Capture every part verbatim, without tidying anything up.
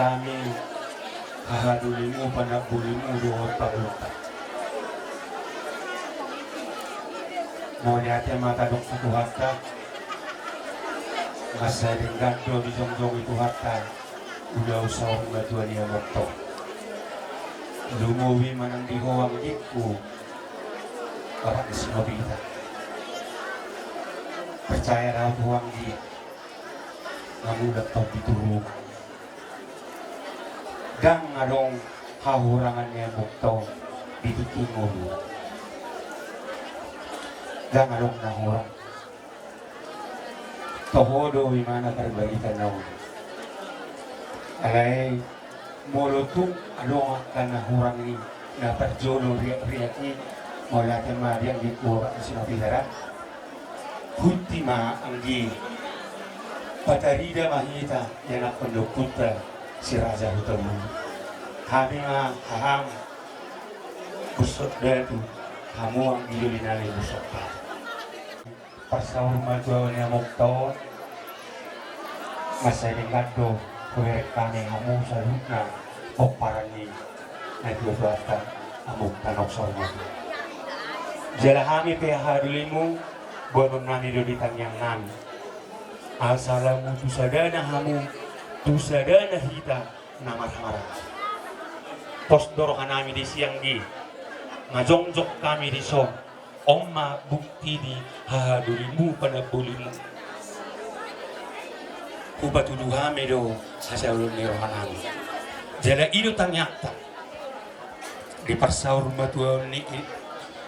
Hami hahadulimu, panambolimu dohot pangulutta. Mauliate ma tadok tu Tuhanta. Mansai denggan do dijongjongi Tuhanta ulaon saur matua ni amokta on. Lumobi ma nang di ho anggingku, Bapak ni Sinobita. Percaya do au tu ho anggi, na mulak tong di Turup. Ndang adong hahurangan ni amokta on di tingki ngolu. Ndang adong na hurang. Toho do imana parbadikan na uli. Alai molo tung adong angka na hurang i na parjolo riakriak i, mauliate ma di anggingku Bapak ni Sinobita. Huti ma anggi, patarida ma hita di anakkon ni ompunta si Raja Hutabulu. Hami ma hahang Busok Datu, hamu anggi doli nami Busok Patu. Parsaur matua ni amokta on, mansai denggan do hubereng hami hamu saluhutna pomparan ni natuatuanta, amokta naung saur matua. Jala hami pe hahadulimu, boanon nami do di tangiang nami. Asa lam tu sadana hamu, tu sadana hita na marhamaranggi. Pos do roha nami disi anggi, na jongjong hami dison. On ma bukti ni hahadulimu, panambolimu. Hupatudu hami do hasaulon ni roha nami. Jala i do tangiangta. Di parsaur matuaon ni i-,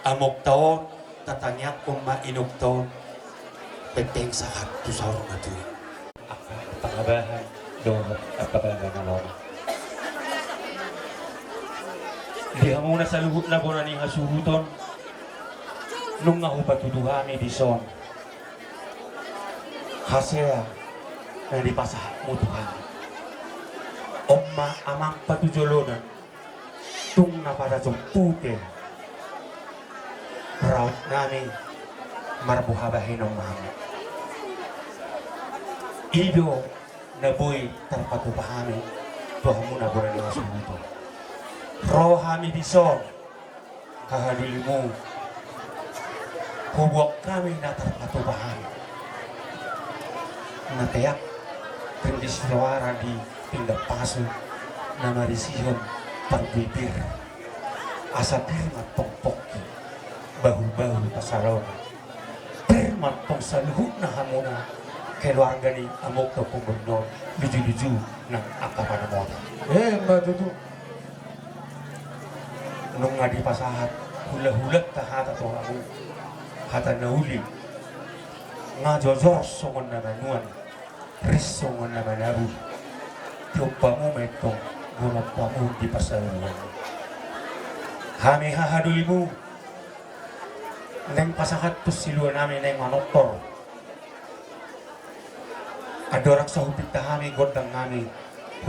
amokta on, tatangiangkon ma inokta on, pengpeng sahat tu saur matua. Angka pangabahan dohot angka bala na lomo. Di hamuna saluhutna bona ni hasuhuton, nunga hupatudu hami dison hasea na dipasahatmu tu hami. On ma amang patujolonan, tung na patajompu pe raut nami marboha bahenon ma hami. I do na boi tarpatupa hami tu hamuna bona ni hasuhuton. Ro hami dison, hahadulimu, huboan hami na tarpatupa hami. Na peak ringgit siroara di pinggan pasu, na marisihon parbue pir. Asa pir ma tong pongki, bahu-bahu pansalongan. Pir ma tong saluhutna hamuna keluarga ni amokta Ponggonon, luju-luju nang angka panamotan. Emma tutu. Nunga dipasahat hula-hulanta hata tu hamu, hata na uli. Nga jojor songon na manuan, ris songon na manabu. Tiop hamu ma i tong, golap hamu di pasaluan. Hami hahadulimu, naeng pasahat tu silua nami naeng manortor. Andorang so hupinta hami gondang nami,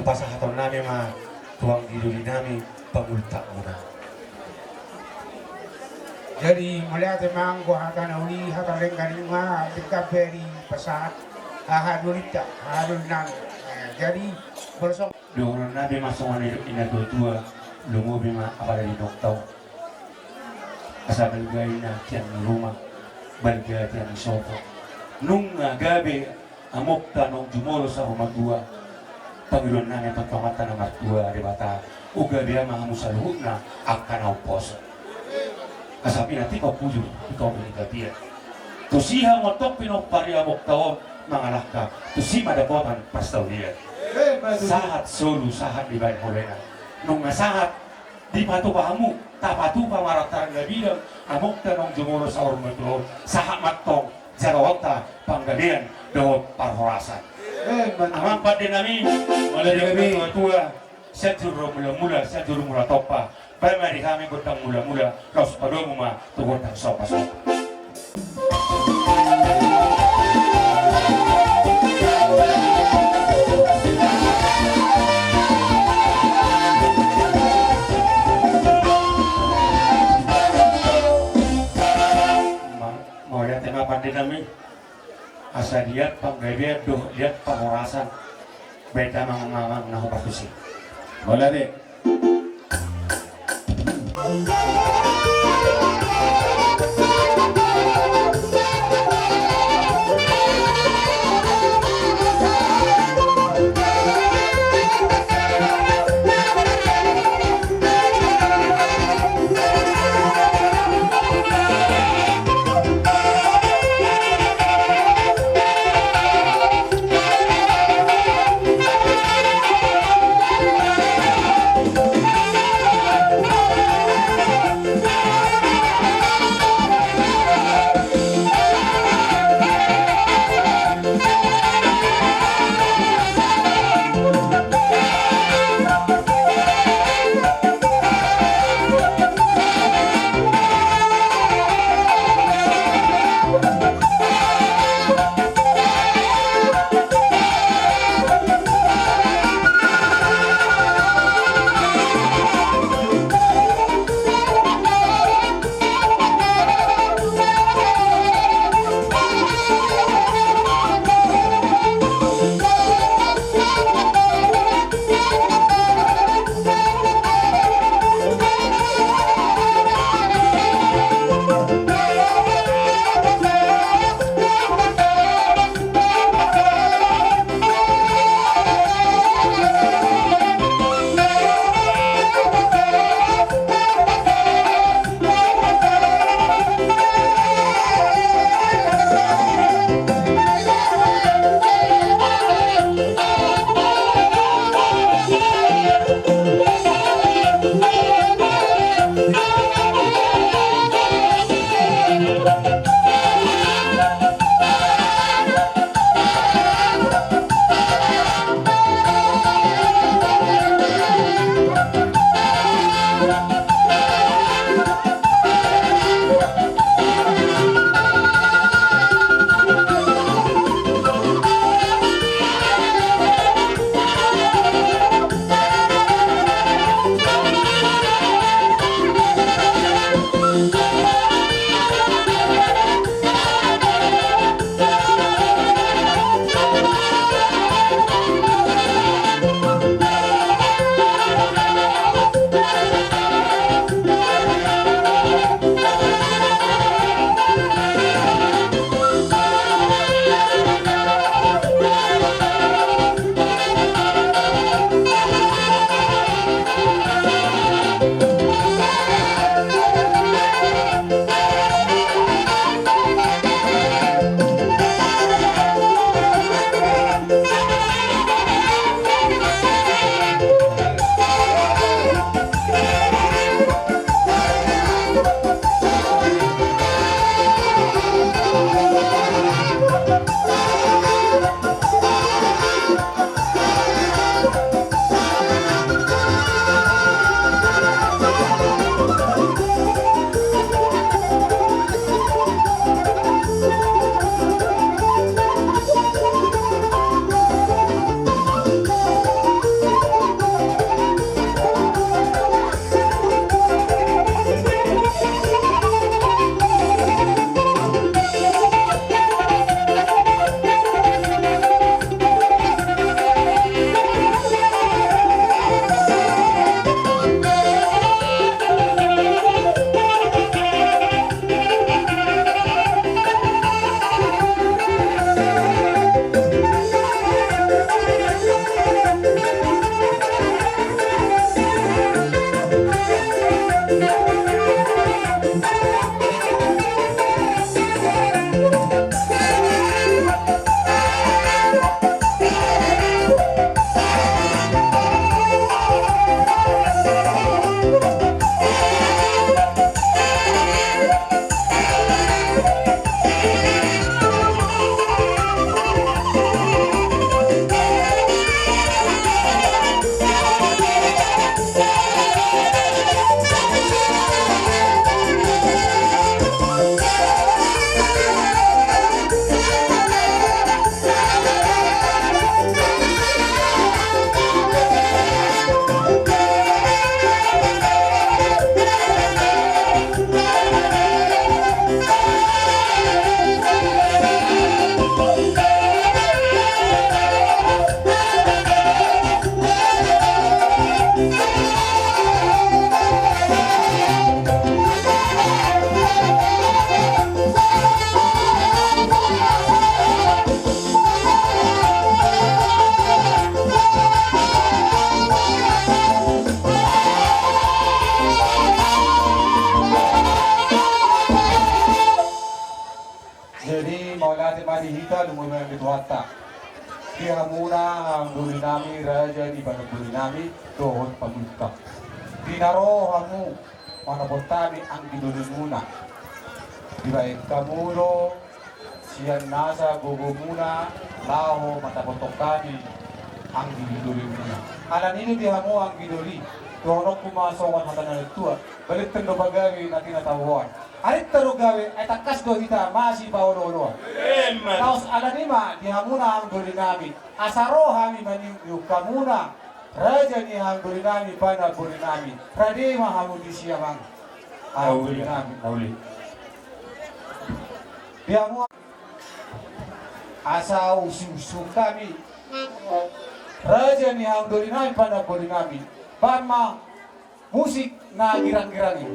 hupasahaton nami ma tu anggi doli nami pangulutta muna. Jadi mauliate ma anggo hata na uli, hata na denggan i ma denggan pe dipasahat hahadolinta, hahadolinami. Eh, jadi, bersong- Dohonon nami ma songon na nidok ni na tua-tua, lumobi ma apala di dokta. Asa balga i na tiang ni ruma, balga tiang ni sopo. Nunga gabe amokta naung jumolo saur matua, pangidoan nami tu Amanta na martua Debata, ugabe ma hamu saluhutna angka na umposo. Asa pinantikhon bujur tu topi ni tapian. Tusi hamu antong pinompar ni amokta on mangalangka, tusi ma dapotan parsaulian. Sahat solu, sahat dibaen holena. Nunga sahat dipatupa hamu, tapatupa ma rantar na bidang, amokta naung jumolo saur matua on, sahat ma antong jagaonta panggabean dohot parhorasan. Emma tutu. Amang pande nami, mauliate ma di na tua-tua, sian juru mula-mula, sian juru mula tompa, baen ma di hami gondang mula-mula, laos padomu ma tu gondang somba-somba. Ma-, mauliate ma pande nami. Asa liat panggabean dohot liat parhorasan. Beta mang mang mang na ho pakusi. Hola de. Hita lumobi ma di Tuhanta. Di hamuna anggi doli nami, raja ni panamboli nami dohot pamuhut. Di na ro hamu manopot hami anggi dolimuna, dibaen hamu do sian nasa gogomuna laho mandapothon hami anggi dolimuna. Alani i di hamu anggi doli, dohononku ma songon hata ni na tua: Balintang do pagabe na tinatauhoan, arinta do gabe, ai tangkas do hita masipaolooloan. Emma. Laos alani i ma di hamuna anggi doli nami, asa ro hami maniuk-iuk hamuna, raja ni anggi doli nami, panamboli nami, rade ma hamu disi amang anggi doli nami. Mauli. Di hamu asa usu-usu hami, raja ni anggi doli nami, panamboli nami. Baen ma musik na girang-girang i.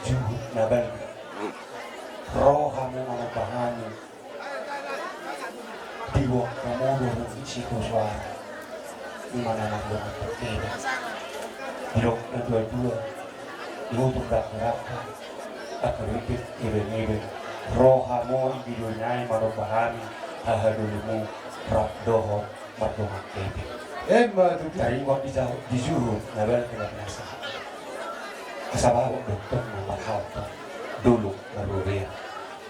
Juhut na balga. Ro hamu manomba hami. Diboan hamu do hamu situ suara. Di mana na dua pake. Didok na dua-dua. Diutuk dak raka. Aku ripit iben-iben. Ro hamu anggi doli nai manomba hami. Haha dolimu. Rap dohot. Mardongan kepeng. Emma tutu. Taringot di jahu-, di juhut na balga na pinasahat. Asa bagot do tong na marhalto. Dolok na rorobea.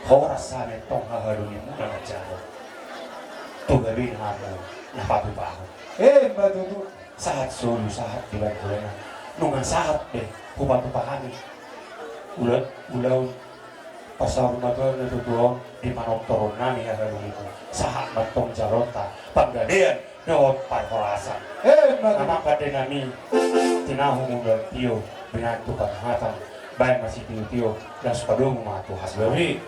Horas hami tong haha dolimuna na jalo. Tu gabe hamu na patupahon. Emma tutu. Sahat solu sahat di balik ulana. Nunga sahat be hupatupa hami. Ula-, ulaon Pasaur ma Tuhan na tutu on di panortoron nami haha dolimu. Sahat ma tong jalonta panggabean dohot parhorasan. Emma tutu. Amang pande nami, tinahu mula tio, binantu panghatan, baen ma sitio-tio, laos padomu ma tu hasibawi.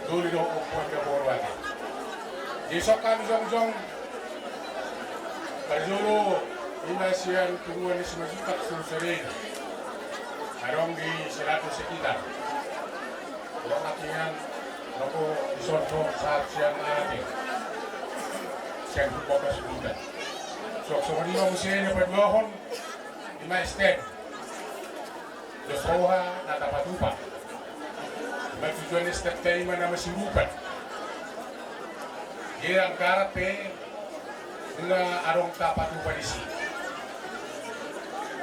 Doli do ompu ate, boru ate. Dison hami jongjong. Parjolo ima sian punguan ni Simanjuntak Sulu Sada i. Adong di seratus sekitar. Adong atingan roko dison do sahat sian ate. Sian Humbaba Subuta. Suang songon i ma muse na paduahon ima S T M. Dos roha na tapatupa. Ima tujuan ni S T M ta i ma na masirupan. Di anggaran pe nunga adong tapatupa disi.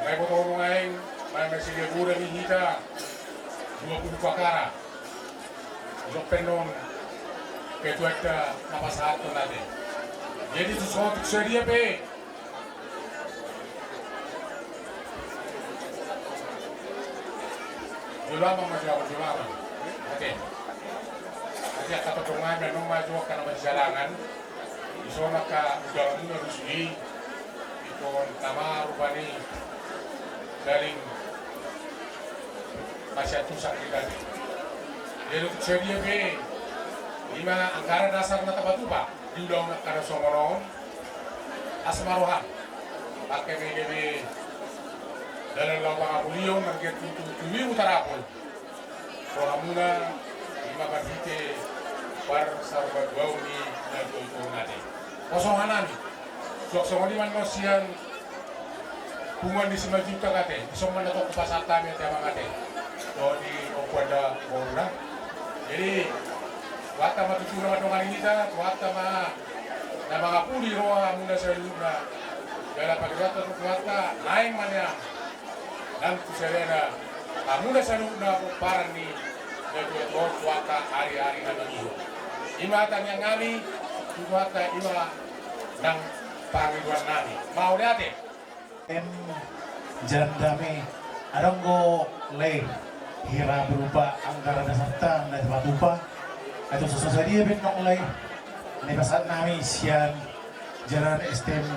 Nunga diboto nuaeng ma na sigaburan ni hita dua pulu pakara. Jok pe non ketuanta na pasahathon ate. Jadi tu sotik sadia pe. Jolo amang ma, jolo amang, jolo amang. Ate. Ate, angka tongtong nami, annon ma jolo angka na masijalangan. Dison angka udanganmuna do sude i. Ingkon tama rupani saling masiantusan hita ate. Jadi tu sadia pe ima anggaran dasar na tapatupa. Di ulaon angka na songon on, asa ma roham. Pake mege be dalan laho pangapulion, marga tutu tuli mutarapul. Rohamuna ima marhite parsarumatuaon ni natuatua on ate. Hoso rohanami. Suang songon i ma annon sian punguan ni Simanjuntak ate, dison ma na tong hupasahat hami ate amang ate. Dohot di ompu ate, boru na. Jadi Tuhanta ma tutu na mandongani hita, Tuhanta ma na mangapuli rohamuna saluhutna. Jala pangidonta tu Tuhanta, naeng ma nian nang tu sadana hamuna saluhutna pomparan ni natuatua on tu angka ariari na mangihut. Ima tangiangnami tu Tuhanta, ima nang pangidoannami. Mauliate. Em, jalan dame. Adong do lae hira berupa anggaran dasarta na tapatupa. Ai tu so sadia pe annon lae na dipasahat nami sian jalan S T M,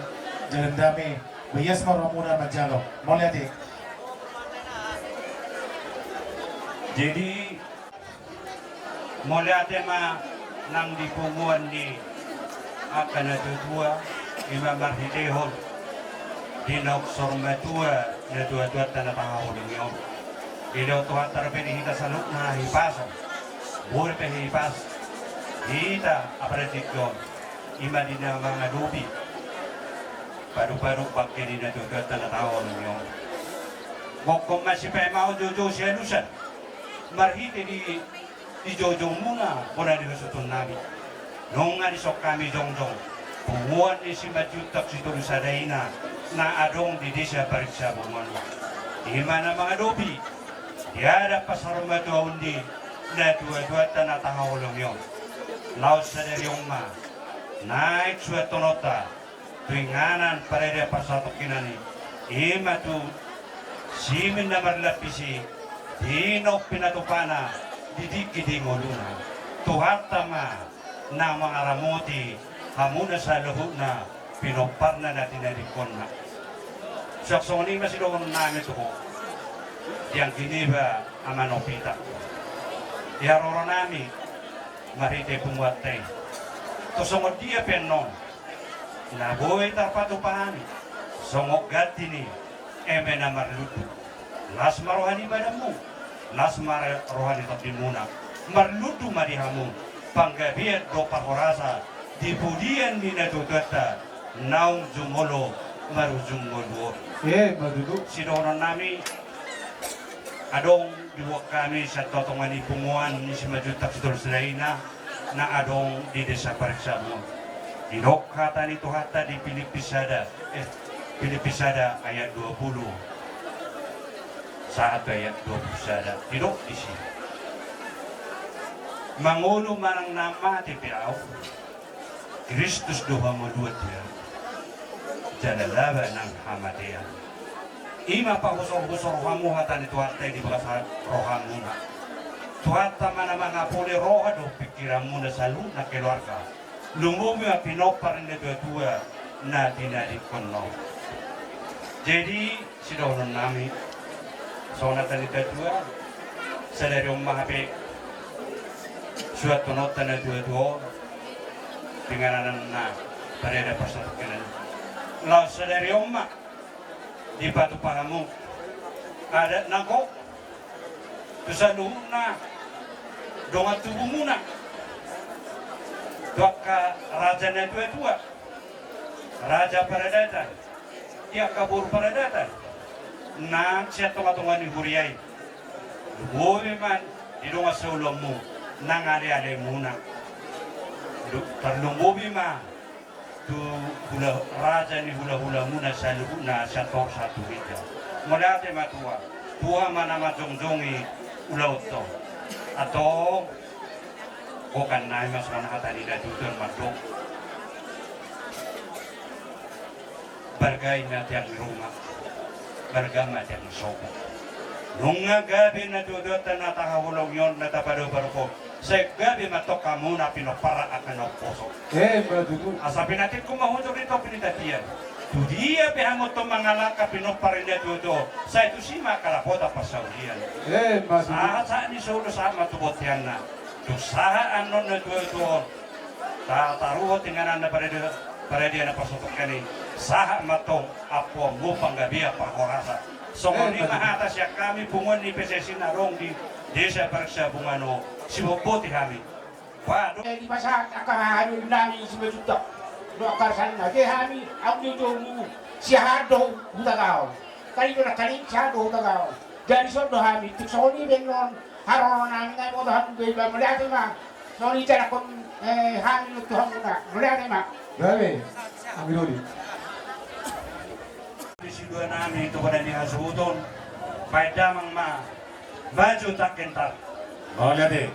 jalan dame. Baias ma rohamuna manjalo. Mauliate. Jadi mauliate ma nang di punguan ni angka natuatua, ima marhitehon di naung saur matua natuatuanta na tahaholongi on. Didok Tuhanta dope di hita saluhutna hipason, boi pe hipas hita apala tingki on, ima di na mangadopi padupaduan bangke ni natuatuanta na tahaholongi on. Gokhon ma sipaima on joujou sialusan marhite di dijoujouonmuna bona di hasuhuton nami. Nunga dison hami jongjong, punguan ni Simanjuntak Sitolu Sada i na adong di desa Pariksa Bongon. Ima na mangadopi di adat parsarumatuaon ni natuatuanta na tahaholongi on. Laos sadari on ma naeng suanhononta tu inganan parade parsatongkinan i, ima tu simin na marlapis i, di na umpeopna topana di tingki di ngoluna. Tuhanta ma na mangaramoti hamuna saluhutna pinomparna na tinadingkonna. Suang songon i ma sidohononnami tu ho, di anggi niba amang Opita. Di haroronami marhite punguanta i, tu songon dia pe annon na boi tarpatupa hami songon ganti ni eme na marlundu. Las ma roha ni badanmu, las ma roha ni tondimuna. Marlundu ma di hamu panggabean dohot parhorasan di pudian ni natuatuanta naung jumolo marujung ngolu on. Sidohononnami, adong diboan hami sian tongatonga ni punguan ni Simanjuntak Sitolu Sada i na adong di desa Pariksa Bongon. Didok hata ni Tuhanta di Pilipi sada, eh, Pilipi sada ayat dua pulu sahat tu ayat dua pulu sada. Didok disi, mangolu manang na mate pe ahu, Kristus do hangoluan di ahu, jala laba nang hamatean. Ima pahusorhusor hamu hata ni Tuhanta i di bagasan rohamuna. Tuhanta ma na mangapuli roha dohot pingkiranmuna saluhutna keluarga. Lumobi ma pinompar ni natuatua na tinadingkonna on. Jadi sidohononnami, songon hata ni natuatua, sadari on ma hape Suanhononta na tuatua on, di inganan na pareda parsatongkinan i, laos sadari on ma dipatupa hamu adat na gok tu saluhutna dongan tubumuna, tu angka raja na tuatua, raja paradatan, di angka boru paradatan nang sian tongatonga ni huria i. Lumobi ma di dongan saulaonmu nang alealemuna. Lu-, tarlumobi ma tu hula, raja ni hulahulamuna saluhutna sian toru sahat tu ginjang. Mauliate ma Tuhan. Tuhan ma na manjongjongi ulaonta on. Antong, gokan nami ma songon hata ni natuatua on mandok: Balga i ma tiang ni ruma, balga ma tiang ni sopo. Nunga gabe natuatuanta na tahaholongi on, na tapadopadophon, sai gabe ma antong hamu na pinompar angka na umposo. Emma tutu. Asa pinatikku ma hujur ni topi ni tapian. Tudia pe hamu antong mangalangka pinompar ni natuatua on, sai tusi ma angka dapotan parsaulian. Emma tutu. Sahat, sahat ni solu sahat ma tu bonteanna. Dung sahat annon natuatua on, ta-, taruhon tu inganan na parade-, paradea na parsatongkinan i, sahat ma antong ampuanmu, panggabean, parhorasan. Songon i ma hata sian hami punguan ni P C C na adong di Desa Parsiabungan on, sibotoboto hami. Waduh. Eh, dipasahat angka hahadolinami Simanjuntak dohot angka rajanna, jadi hami, ahu ni domu, siahaan do Hutagaol. Tadi do nangkaning siahaan do Hutagaol. Jadi songon do hami, tung songon i be annon haroro nami, nunga diboto hamu be, ba mauliate ma. Songon i jalakhon, eh, hami tu hamuna. Mauliate ma. Gabe, hami doli. Di sidua nami tu badan ni hasuhuton, baen damang ma. Maju tak gentar. Mauliate.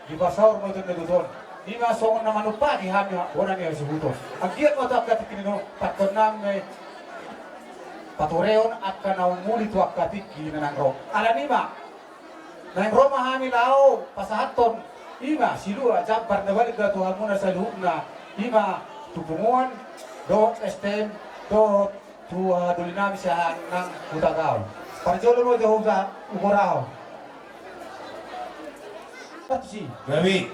Dipasaor ma tu na tuatua on. I ma songon na manumpahi hami bona ni hasuhuton. Anggiat ma tu angka tingki on, tangkon nami paturehon angka na umuli tu angka tingki na naeng ro. Alani i ma naeng ro ma hami laho pasahathon i ma silua jambar na balga tu hamuna saluhutna, i ma tu punguan dohot S T M dohot tu hahadolinami siahaan nang Hutagaol. Parjolo ma jo huta ukorahon. Gabe.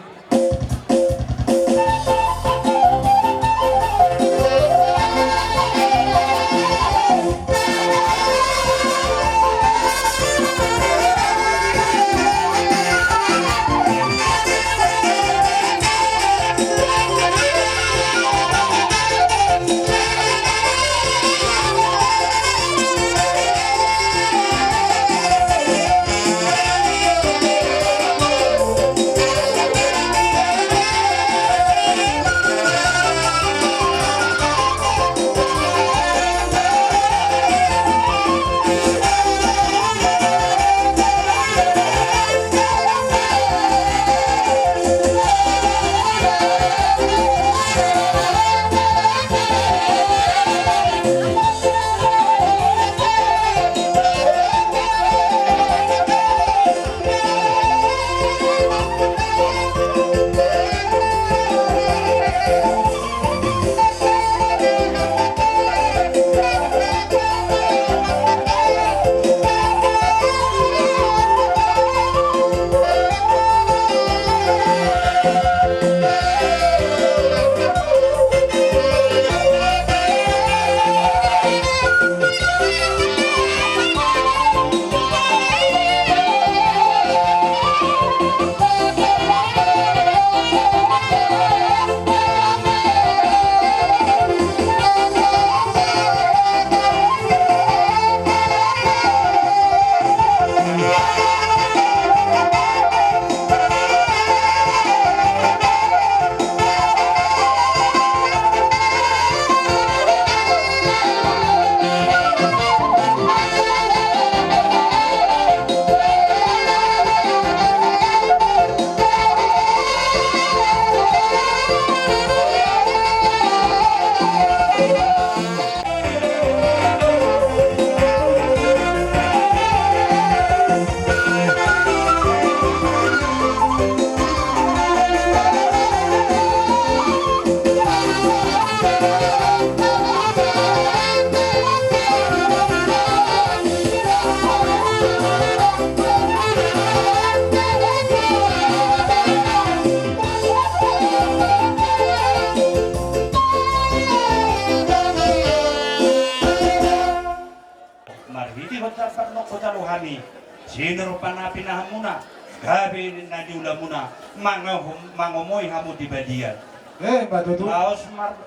Nongko talu hami sinur panapi na hamuna, gabe na niulamuna, mangomo-, mangomoi hamu di balian. Eh, ma tutu. Laos mar-,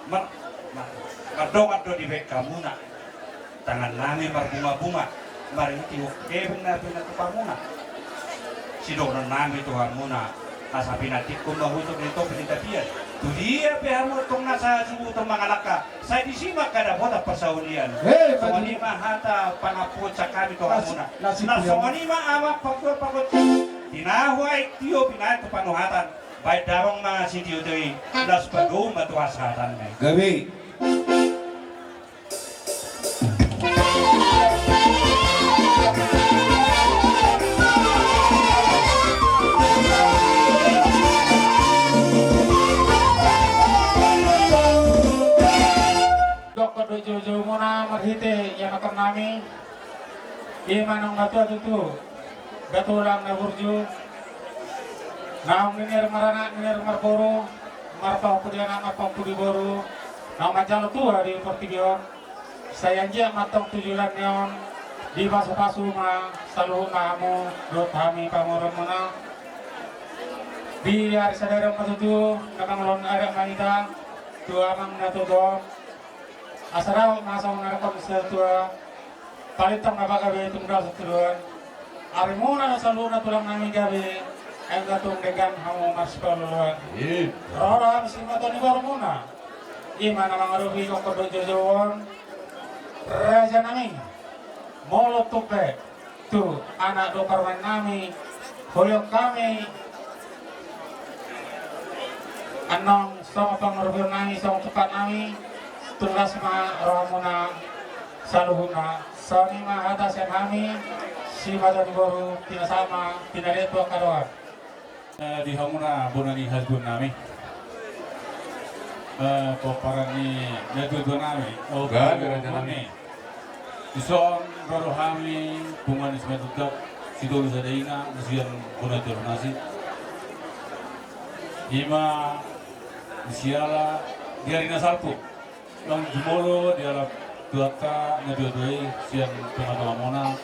mar-, mar-, mardongan do dibaen hamuna. Tangan nami marbunga-bunga, marhite kebun na pinatupamuna. Sidohonon nami tu hamuna, asa pinantikkon ma hujur ni topi ni tapian. Tu dia pe hamu antong na sasuhuton mangalangka, sai disi ma angka dapotan parsaulian. Hei, songon i ma hata pangampuon sian hami tu hamuna. Las-, las-, las-, songon i ma amang panggual panggual. Tinahu aek tio binaen tu panuhatan. Baen damang ma sitiotio i. Las padou ma tu hasahatan nai. Gabe. Dokkon do joujou muna marhite ianakhon nami. Ima naung matua tutu, batulang na burju, naung niner maranak niner marboru, marpahompu di anak marpahompu di boru, naung manjalo tua di portibi on. Sai anggiat ma antong tu joloan ni on, dipasupasu ma saluhutna hamu dohot hami pamoruonmuna. Di ari sadari on ma tutu, na mangulahon adat ma hita tu amang na tuatua on. Asa dapot ma songon na nidok ni situa-tua, palintang ma pagabe tumundalhon tuduhan. Arimuna saluhutna tulang nami gabe, ai ma tung denggan hamu marsipaolo-oloan. Ro do hami simatua ni borumuna. Ima na mangadopi dokkon do joujou on. Raja nami, molo tung pe tu anak dohot parumaen nami, holihon hami annon songon pangadopion nami, songon tumpak nami, tung las ma rohamuna saluhutna. Songon i ma hata sian hami, simatua ni boru, pinasahat ma pinadean tu angka dongan. Eh, di hamuna bona ni hasuhuton nami. Eh, pomparan ni natuatua nami. Oh, gabe raja nami. Dison ro do hami punguan ni Simanjuntak, sitolu sada ina, sian bona ni Tolnasi. Ima di siala di ari na salpu. Naung jumolo dialap Tuhanta na tuatua i sian tongatongamuna.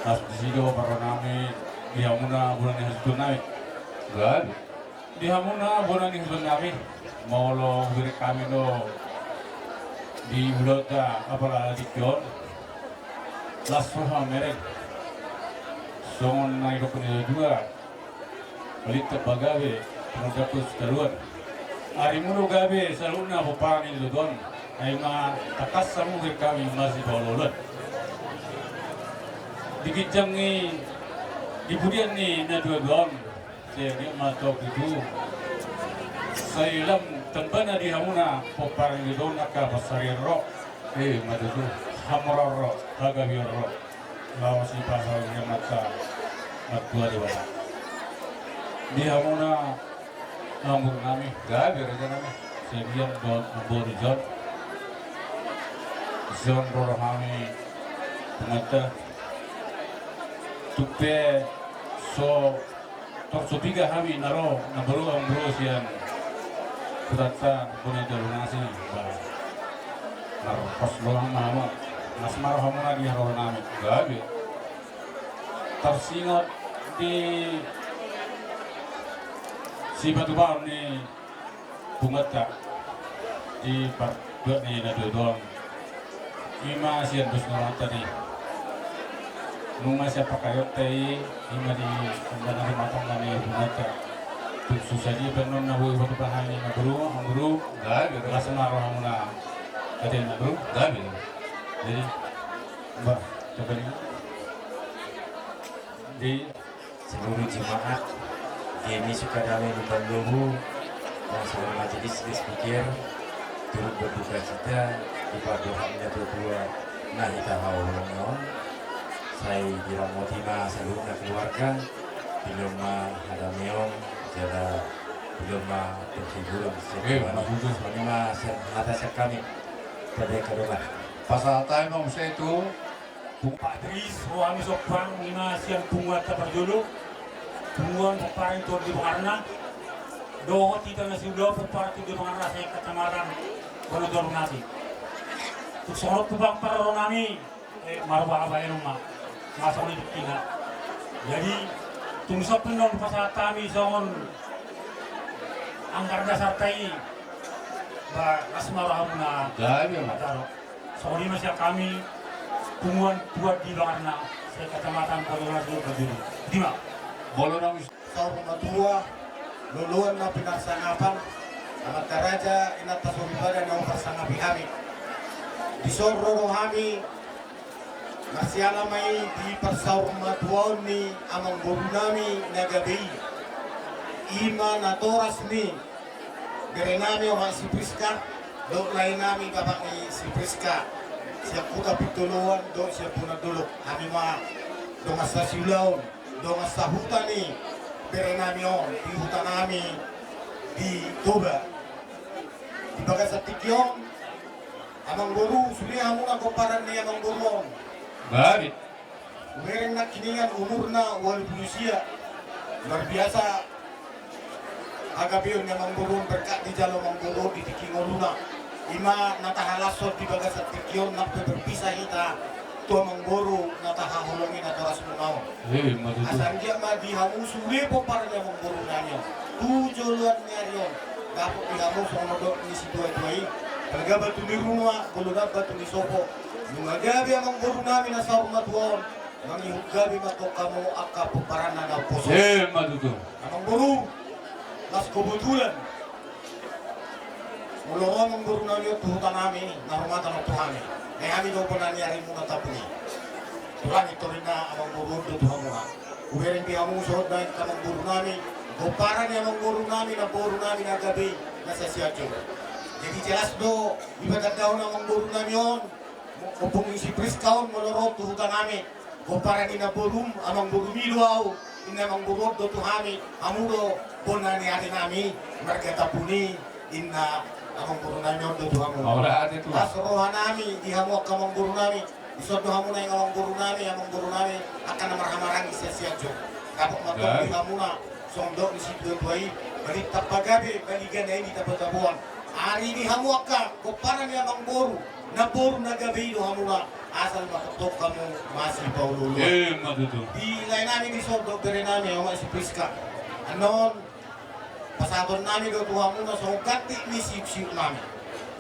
Las disi do parro nami di hamuna bona ni hasuhuton nami. Gabe. Di hamuna bona ni hasuhuton nami, molo hubereng hami do di ulaonta apala tingki on, las roha mereng. Songon na nidok ni natuatua, palintang ma pagabe, tumundalhon sitadoan. Arimuna do gabe saluhutna pomparan ni tuatua on, ai ma tangkas hamu hubereng hami marsipaolooloan. Di ginjang ni, di pudian ni natuatua on, sai anggiat ma antong tutu, sai lam tambana di hamuna pomparan ni tuatua on angka pansarian ro. Eh, ma tutu. Hamoraon ro, hagabeon ro. Laos sipasahat ni Amanta Martua Debata. Di hamuna amangboru nami. Gabe raja nami. Sian dia do amangboru Jon. Jon ro hami tu amanta. Tung pe so Tor so piga hami na ro, na baru amang boru sian hutanta bona ni Tolnasi, ba. Marpos doang ma hamu, las ma rohamuna di roha nami. Gabe. Tarsingot di sipatupaon ni punguanta di partuat ni natuatua on. Ima sian dos ni rohanta di nunga sian pangkataionta i, ima di tanda na rumah tangga ni punguanta. Tung so sadia pe annon na boi hupatupa hami, amang boru, amang boru. Gabe. Las ma rohamuna. Ate, amang boru. Gabe. Jadi, bah, coba ni. Di seluruh jemaat, hami sukadame Lumban Lobu, dan seluruh majelis, speaker, turut berduka cita di pardohot ni natuatua na hita haholongi on. Sai diramoti ma saluhutna keluarga, dilehon ma hadameon, jala dilehon ma penghiburan. Eh, maksudnya? Songon i ma sian hata sian hami. Pada kadoman. Pasahat hami ma muse tu Pak Tris, ro hami sompang, ima sian punguanta parjolo, punguan pomparan Tondi Bongarna, dohot hita na siulaon pomparan Tondi Bongarna, se-Kecamatan Bona Tolnasi. Tung songon on tu bang parro nami, Marba abaen ma masa on di kina. Jadi tung samping nang pasahat hami songon anggaran dasar tai ba las ma rohamuna. Jadi ma. Songon i ma sian hami punguan tuan di Bangarna se-Kecamatan Kota Batu. Jadi ma. Bolon nami. Saur matua, loloan na pinarsangapan, amanta raja, inanta soripada na huparsangapi hami. Dison ro do hami marsiala ma i di parsaur matuaon ni amangboru nami na gabe i. I ma natoras ni bere nami omak si Priska dohot lae nami bapak ni si Priska, sian Huta Pintoloan dohot sian Bona Dolok. Hami ma dongan sasiulaon, dongan sahuta ni bere nami on di huta nami di Toba. Di bagasan tingki on, amangboru, sude hamuna pomparan ni amangboru on. Baik. Hubereng nangkiningan umurna ualu pulu sia. Luar biasa hagabeon ni amangboru on, berkat dijalo amangboru on di tingki ngoluna. I ma na tahalashon di bagasan tingki on, nang pe berpisah hita tu amangboru na tahaholongi natorasmuna on. Eh, ima tutu. Asa anggiat ma di hamu sude pomparan ni amangboru nami on tu joloan ni ari on, dapot di hamu songon na nidok ni situatua i: Balga batu nirunga, bolon batu nisopo. Nunga gabe amangboru nami na saur matua on, mangihut gabe ma tong hamu angka pomparanna na umposo. Eh, ima tutu. Amangboru, las kebetulan molo ro amangboru nami on tu huta nami, na rumatan on tu hami, nai hami do bona ni arimuna Tapuni. Tulang i torinna amangboru on do tu hamuna. Hubereng di hamu songon na nidok ni amangboru nami, pomparan ni amangboru nami, namboru nami na gabe i, na Sianjur. Jadi jelas do dibatandahon amangboru nami on, ompung ni si Priska on molo ro tu huta nami, pomparan ni namborum, amangborum i do ahu, ninna amangboru on do tu hami, hamu do bona ni ari nami marga Tapuni, ninna amangboru nami on do tu hamu. Las roha nami di hamu angka amangboru nami. Dison do hamu naeng amangboru nami, amangboru nami angka na marhahamaranggi sian Sianjur. Dapot ma tong di hamuna songon na nidok ni situatua i: Balintang pagabe, baligana i di tabotaboan. Ari ni hamu angka pomparan ni amangboru, namboru na gabe i do hamuna, asal ma tongtong hamu masipaolooloan. Eh, ima tutu. Di lae nami dison dohot bere nami omak si Priska, annon pasahaton nami do tu hamuna songon ganti ni siuksiuk nami.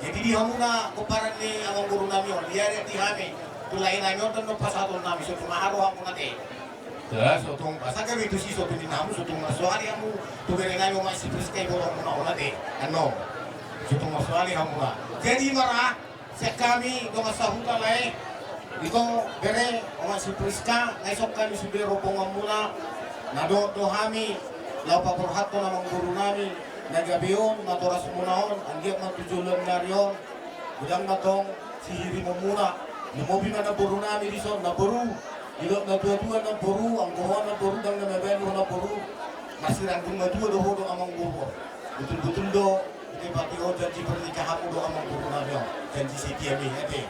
Jadi di hamuna pomparan ni amangboru nami on, diadat di hami tu lae nami on do annon pasahaton nami, so tung aha rohamuna ate. Jelas. So tung, asa gabe tusi, so tung ninna hamu, so tung marsoal i hamu tu bere nami omak si Priska, iboto hamuna on ate. Annon, so tung marsoal i hamuna. Jadi ima ra, sian hami dongan sahuta lae, ito bere omak si Priska, nunga dison hami sude rombonganmuna, na dohot do hami laho paborhathon amangboru nami na gabe on, natorasmuna on, anggiat ma tu joloan ni ari on godang ma tong sihirimonmuna. Lumobi ma namboru nami dison, namboru, didok natuatua namboru, anggo ho namboru ndang na mabalu ho namboru, marsiranggung matua do ho dohot amangboru on. Betul-betul do ditepati ho janji pernikahanmu dohot amangboru nami on, janji setia i ate.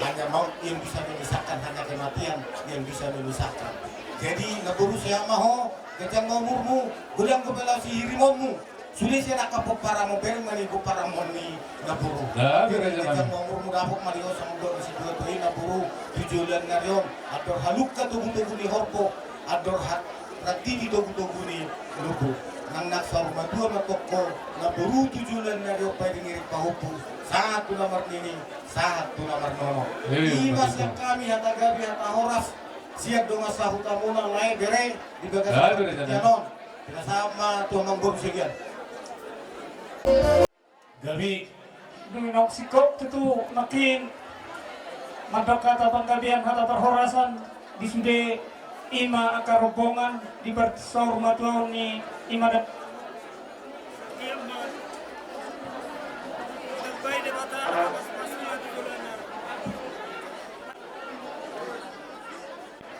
Hanya maut yang bisa memisahkan, hanya kematian yang bisa memisahkan. Jadi namboru, sehat ma ho, ganjang ma umurmu, godang dope laho sihirimonmu. Sude sian angka pomparanmu, bereng ma ni pomparanmu on, ninna namboru. Ganjang ma umurmu, dapot ma di ho songon na nidok ni situatua i namboru tu joloan ni ari on, andor halumpang togutogu ni horbo, andor ha-, rantiti togutogu ni lombu. Nang na saur matua ma tong ho namboru tu joloan ni ari on, pairingiring pahompu, sahat tu na marnini, sahat tu na marnono. Eh, ima tutu. Sian hami hata gabe hata horas sian dongan sahutamuna lae bere di bagasan partingkian on. Pinasahat ma tu amangboru sekian. Gabe. Dung i naung singkop tutu nangkin mandok hata panggabean, hata parhorasan di sude, ima angka rombongan di parsaur matuaon ni ima da.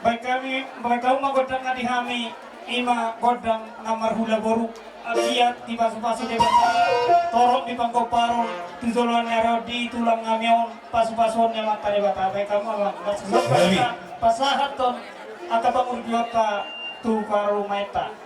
Baen hami, baen hamu ma gondang na di hami, ima gondang na marhula boru. Anggiat dipasupasu Debata, torop di panggomparon tu joloan ni ari on di tulang nami on, pasupasuon ni Amanta Debata. Baen hamu ma, marsusuon pasahathon angka pangurupion ta tu parumaenta.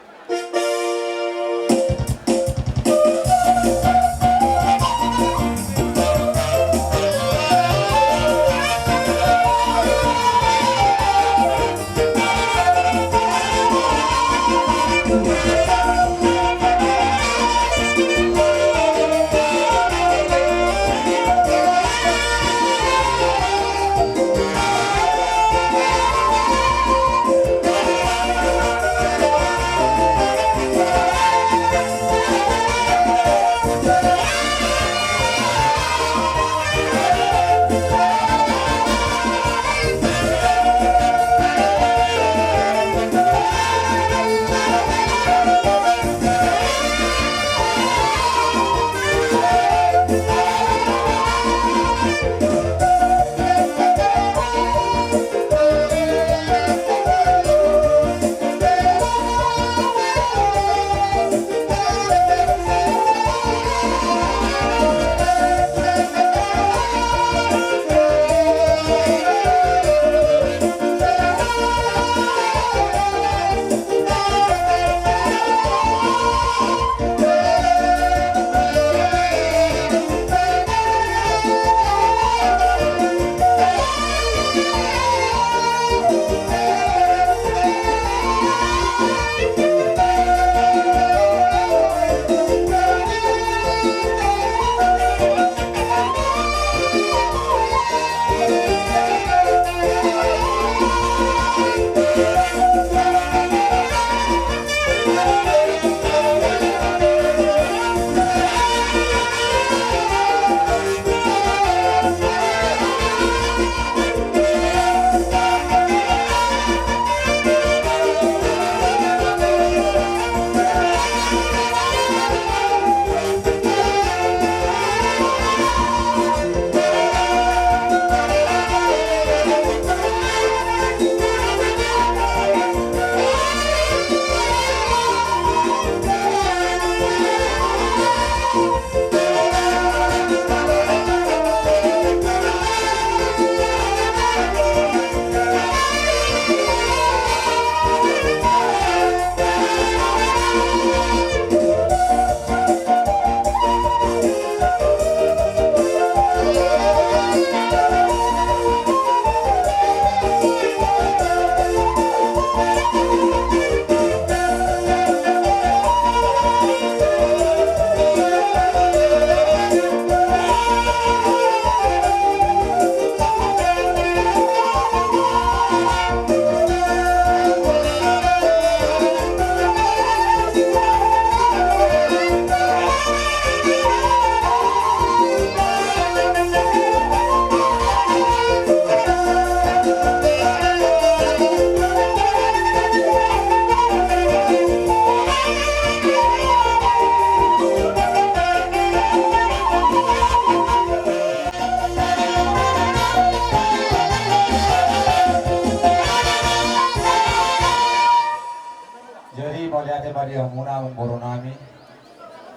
Di hamuna amangboru nami,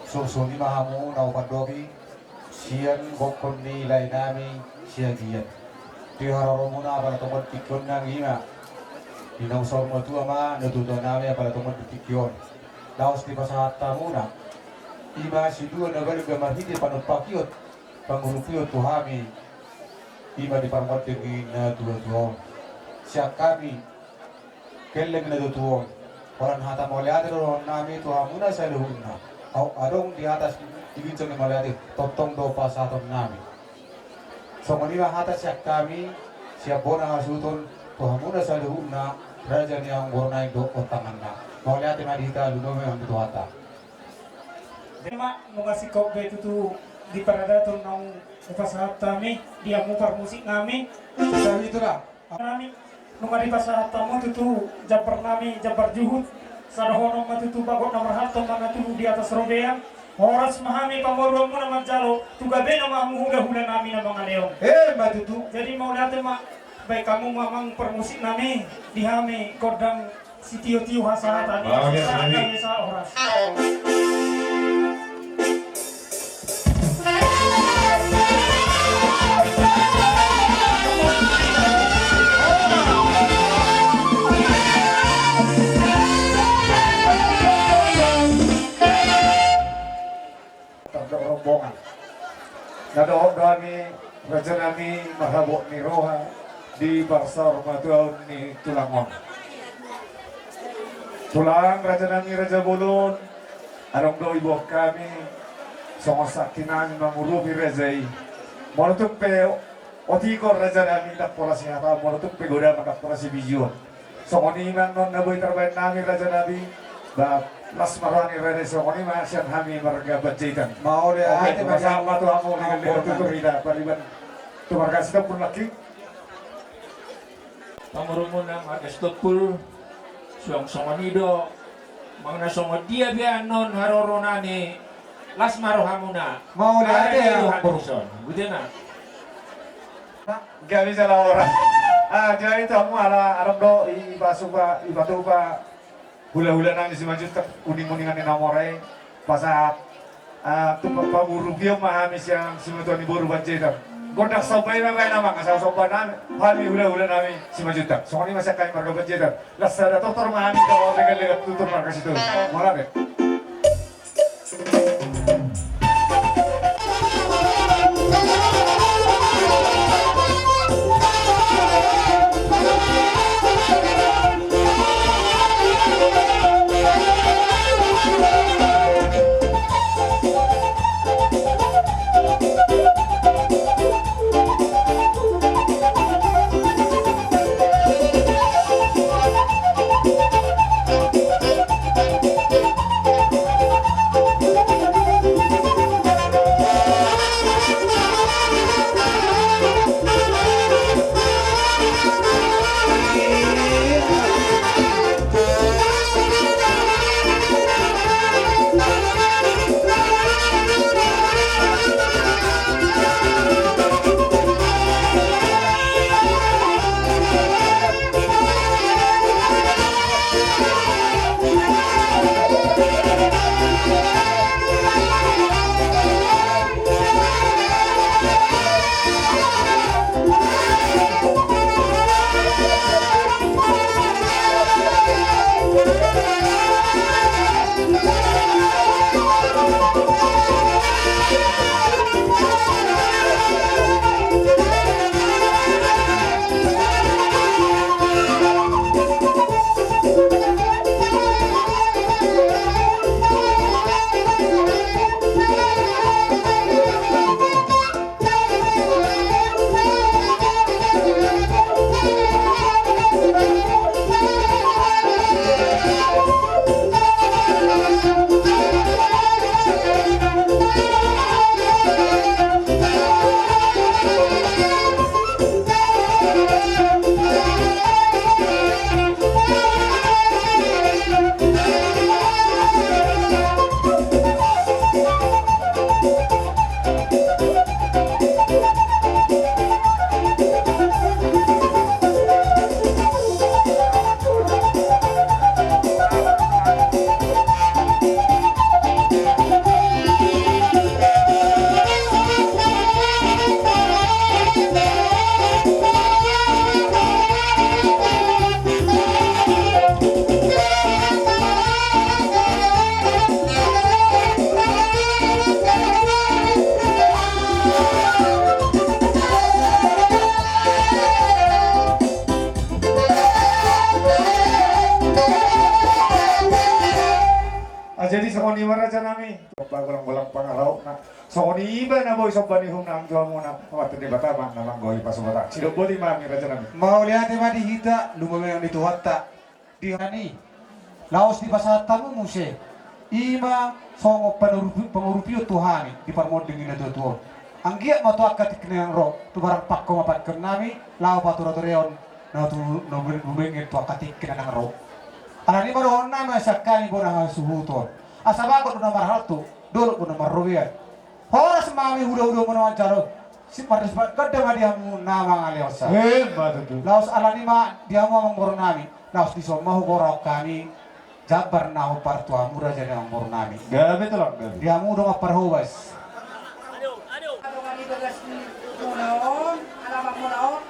suhut songon i ma hamu na hupandopi sian gokhon ni lae nami Siagian. Di haroromuna apala tongon tingki on nang i ma, di naung saur matua ma natuatua nami apala tongon di tingki on. Laos dipasahat hamuna i ma silua na balga marhite panumpahion, pangurupihon tu hami, i ma di parmonding ni natuatua on. Sian hami, gelleng ni natuatua on, holan hata mauliate do dohonon nami tu hamuna saluhutna. Au adong di atas di ginjang ni mauliate, tongtong do pasahaton nami. Songon i ma hata sian hami, sian bona hasuhuton tu hamuna saluhutna, raja ni amangboru nami dohot tanganna. Mauliate ma di hita, lumobi ma hamu tu hata. Ima, nunga singkop be tutu di paradaton naung hupasahat hami di hamu parmusik nami. Jadi itulah. Nami, nunga dipasahat hamu tutu jambar nami, jambar juhut. Sada dohonon ma tutu bagot na marhalto ma na tubu di atas robean. Horas ma hami pamoruonmuna manjalo, tu gabena ma hamu hulahula nami na mangalehon. Emma tutu. Jadi mauliate ma, baen hamu ma amang parmusik nami, di hami gondang sitiotio hasahatan. Bagus, Nani. Horas. Tardok rombongan. Na dohot do hami, raja nami, marhabot ni roha di parsaurmatuaon ni tulang on. Tulang, raja nami, raja bolon, adong do iboan hami songon sangki nami mangurupi raja i. Molo tung pe otikon, raja nami, ndang pola sihataon, molo tung pe godang ma ndang pola sibijuon. Songon i ma annon na boi tarbaen nami, raja nami. Ba, las ma roha ni raja i. Songon i ma sian hami marga Panjaitan. Mauliate. Oke, ma, pasahat ma tu hamu, amang, legan-legan, amang, tutur hita pariban tu marga Sitompul nangkin. Pamoruonmuna marga Sitompul, suang songon i do, manang na songon dia pe annon haroro nami, las ma rohamuna. Mauliate. Ari Tuhan, amang, dison. Bute ma. Gabe jala horas. Ah, jadi tu hamu ala adong do i, ipasupa, ipatupa hulahula nami Simanjuntak uninguningan ni na mora i, pasahat, ah, tu pa-, pangurupion ma hami sian simatua ni boru Panjaitan. Gondang somba i ma baen, amang, asa somba nami, hami hulahula nami Simanjuntak. Songon i ma sian hami marga Panjaitan. Las sada tortor ma hami dohot legan-legan tutur marga Sitompul. Mauliate. Songon i ma raja nami, somba golang-golang pangarahutna. Songon i ma na boi somba ni uhumna, anggo hamuna Amanta Debata ma na manggohi pasu-pasuta. Sidok boti ma hami raja nami. Mauliate ma di hita, lumobi ma di Tuhanta. Di hami, laos dipasahat hamu muse, i ma songon pangurupi-, pangurupion tu hami di parmonding ni natua-tua on. Anggiat ma tu angka tingki na naeng ro, tumangihon pangkomapankon nami, laho pature-tureon na tu, na bere-, bere tu angka tingki na naeng ro. Alani i ma dohonon nami, asa hami bona hasuhuton. Asa bagot do na marhalto, dolok do na marrobean. Horas ma hami huda-huda muna manjalo. Si marris ma ganda ma di hamu na mangalean sa. Emma tutu. Laos alani i ma di hamu amangboru nami. Laos dison ma hugoarahon hami jambar na hombar tu hamu raja ni amangboru nami. Gabe tulang, gabe. Di hamu dongan parhobas. Adong di bagas muna on, alaman muna on,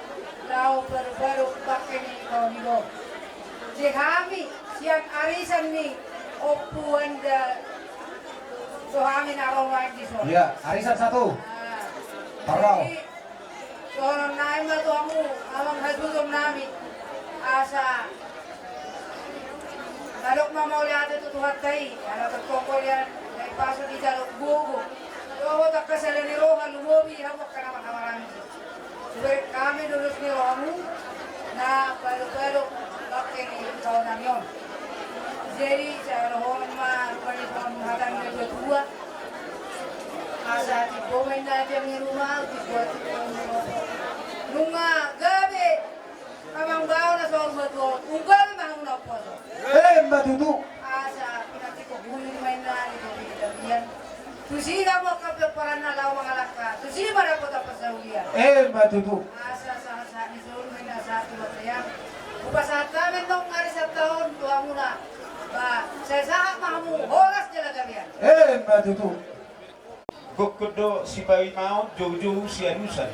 laho paru-paru pake ni kawan i do. Di hami sian arisan ni Ompu Wanda. So hami na ro ma dison. Iya, arisan satu. Ah. Parau. Jadi, dohonon nami ma tu hamu amang hasuhuton nami. Asa mandok ma mauliate tu Tuhanta i, ala tongtong do nian, na i pasu dijalo gogo. Dohot angka sala ni roha, lumobi hamu angka na marhahamaranggi. Hubereng hami do ulos ni rohamu na palu-palu pake ni kawan nami on. Jadi, sai dohonon ma rupani songon hata ni natua-tua. Asa timbo ma inna tiang ni ruma, timbo, timbo ma inna ruma. Nunga gabe amang bao na saur matua on, unggal ma hamu na umposo. Emma tutu. Asa pinantikhon hami ma inna ni topi ni tapian. Tusi hamu angka pinomparanna laho mangalangka, tusi ma dapotan parsaulian. Emma tutu. Asa sahat-sahat ni solu ma inna sahat tu bontean. Hupasahat hami antong ari Sabtu on tu hamuna. Ba, sai sahat ma hamu horas jala gabean. Emma tutu. Gokhon do sipaimaon, joujou sialusan.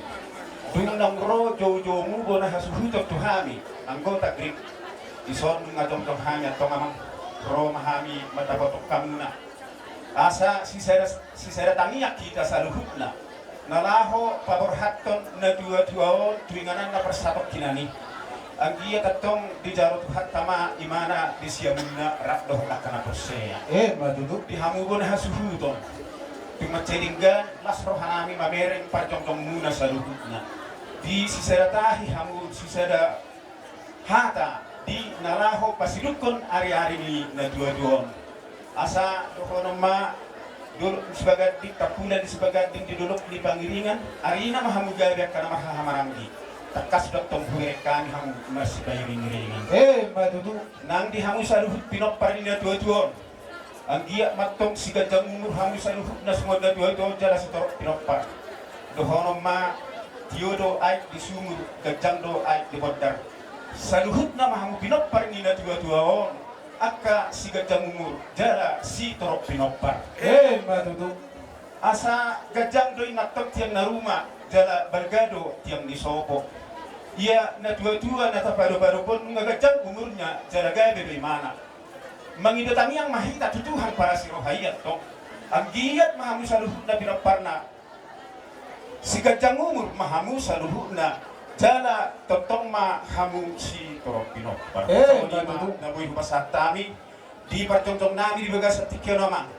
Dung naung ro joujoumu bona hasuhuton tu hami, anggo tagrip. Dison nunga jongjong hami antong amang, ro ma hami mandapothon hamuna. Asa sisada, sisada tangiang hita saluhutna. Na laho paborhathon natua-tua on tu inganan na parsatongkinan i. Anggiat antong dijalo Tuhanta ma imana di siamunna rap dohot angka na porsea. Emma tutu. Di hamu bona hasuhuton. Tung mansai denggan las rohanami mamereng parjongjongmuna saluhutna. Di sisada tahi hamu sisada hata di na laho pasidungkon ari-ari ni natua-tua on. Asa dohonon ma, dolok ni Sibaganding, tampulan ni Sibaganding di dolok ni Pangiringan, arina ma hamu gabe angka na marhahamaranggi. Tangkas do antong hubereng hami hamu marsipairing-iringan. Emma tutu. Nang di hamu saluhut pinompar ni natua-tua on. Anggiat ma antong siganjang umur hamu saluhutna songon natua-tua on jala sitorop pinompar. Dohonon ma, tio do aek di sumur, ganjang do aek di bondar. Saluhutna ma hamu pinompar ni natua-tua on, angka siganjang umur jala sitorop pinompar. Emma tutu. Asa ganjang do i antong tiang na ruma jala balga do tiang ni sopo. Ia natua-tua na tapadopadop on nunga ganjang umurna jala gabe do imana. Mangido tangiang ma hita tu Tuhan parasi roha i antong. Anggiat ma hamu saluhutna pinomparna. Siganjang umur ma hamu saluhutna, jala tongtong ma hamu sitorop pinompar. Eh, songon i ma na boi hupasahat hami di parjongjongnami di bagasan tingki on, amang.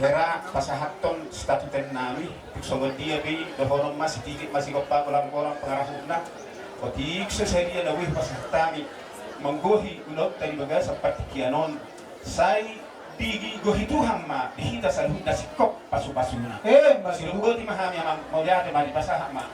Hera pasahathon statutennami, tung songon dia pe i, dohonon ma sititik ma sigompa, golang-golang pangarahutna. Otik so sadia na boi hupasahat hami manggohi ulaonta di bagasan partingkian on, sai digohi Tuhan ma di hita saluhutna singkop pasu-pasuna. Eh, ma tutu. Sidok boti ma hami, amang, mauliate ma, dipasahat ma.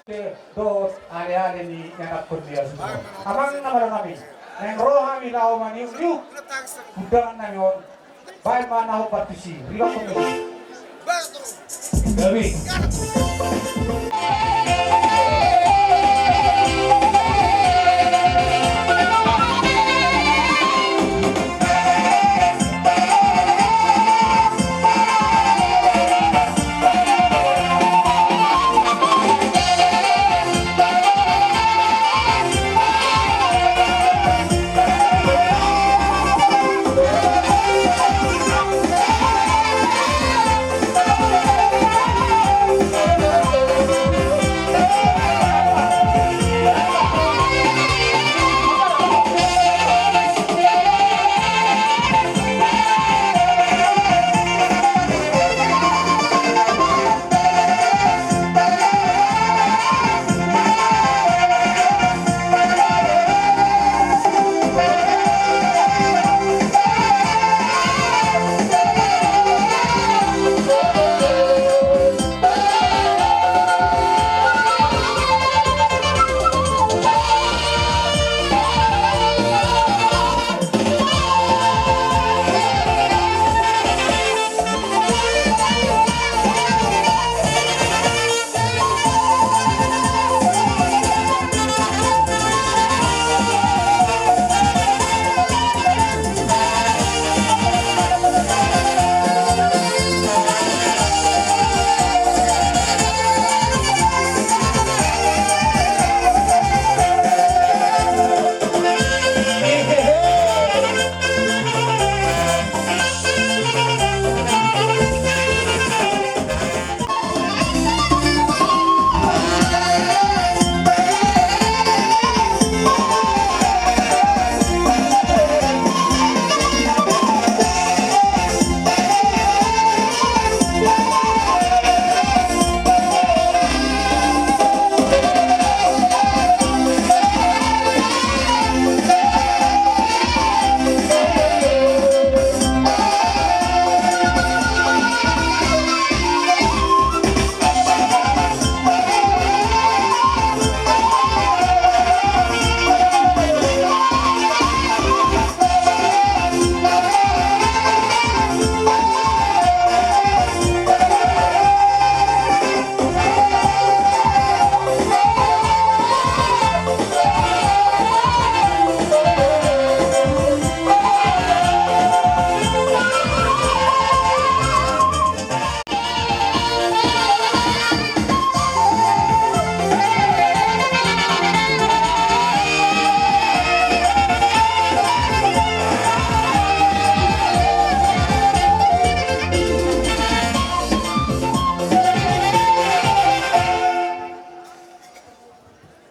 Dohot aleale ni ianakhon ni Yesus. Amang na malo nami, naeng ro hami laho maniukniuk undangan nami on. Baen ma na hombar tusi, rilak pun. Gabe.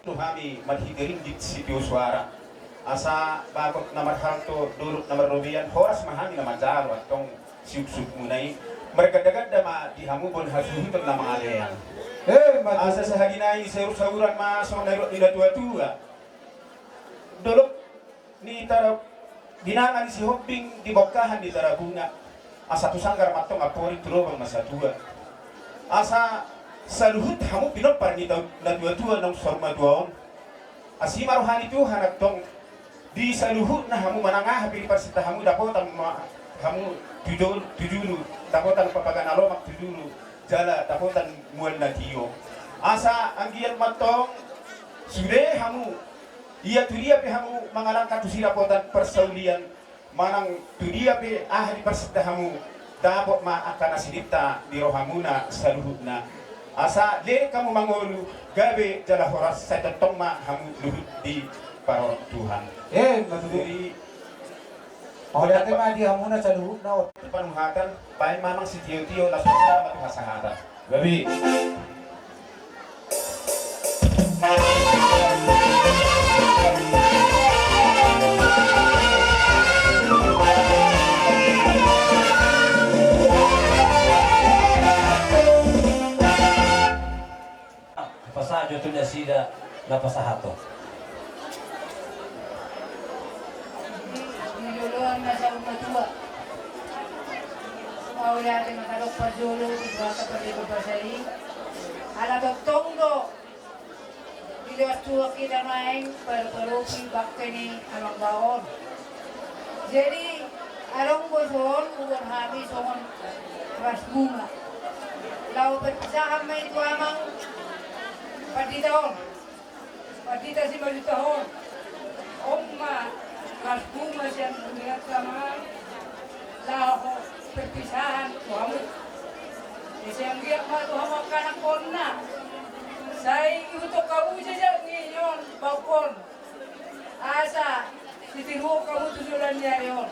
Tu hami marhite ringgit sitio suara. Asa bagot na marhalto, dolok na marrobean, horas ma hami na manjalo antong siuksukmuna i. Margandaganda ma di hamu boan hasuhuton na mangalean. Eh, mati. Asa sahali nai saursaur ma songon na nidok ni natuatua. Dolok ni tara-, binanga ni Sihombing di bongkahan ni Tarabuna. Asa tu sanggar ma antong amporik tu lobang ma satua. Asa saluhut hamu pinompar ni tau-, natuatua naung saur matua on. Asi ma roha ni Tuhan antong di saluhutna hamu manang aha pe diparsinta hamu dapotan ma hamu tu jol-, tu julu, dapotan papaga na lomak tu julu, jala dapotan mual na tio. Asa anggiat ma antong sude hamu, ia tu dia pe hamu mangalangka tusi dapotan parsaulian, manang tu dia pe aha diparsinta hamu, dapot ma angka na sininta di rohamuna saluhutna. Asa leleng hamu mangolu, gabe jala horas, sai tongtong ma hamu luhut diparorot Tuhan. Eh, matutu. Jadi, mauliate ma di hamuna saluhutna on. Panuhatan, baen ma amang sitiotio, laos ma tu hasahatan. Gabe. Pasahat jo tu nasida na pasahathon. Di joloan na saur matua. Mauliate ma tadok parjolo tu Tuhanta pardenggan basa i. Ala tongtong do Tuak-tuak hita naeng parparopi bangke ni amang bao on. Jadi adong do son ubar hami songon ras bunga. Laho perpisahan ma i tu amang pandita on. Pandita Simanjuntak on. On ma ras bunga sian hurianta ma laho perpisahan tu hamu. Ise anggiat ma tu hamu angka anakkonna. Sai ihuthon hamu jajak ni on baokkon. Asa sitiruon hamu tu joloan ni ari on.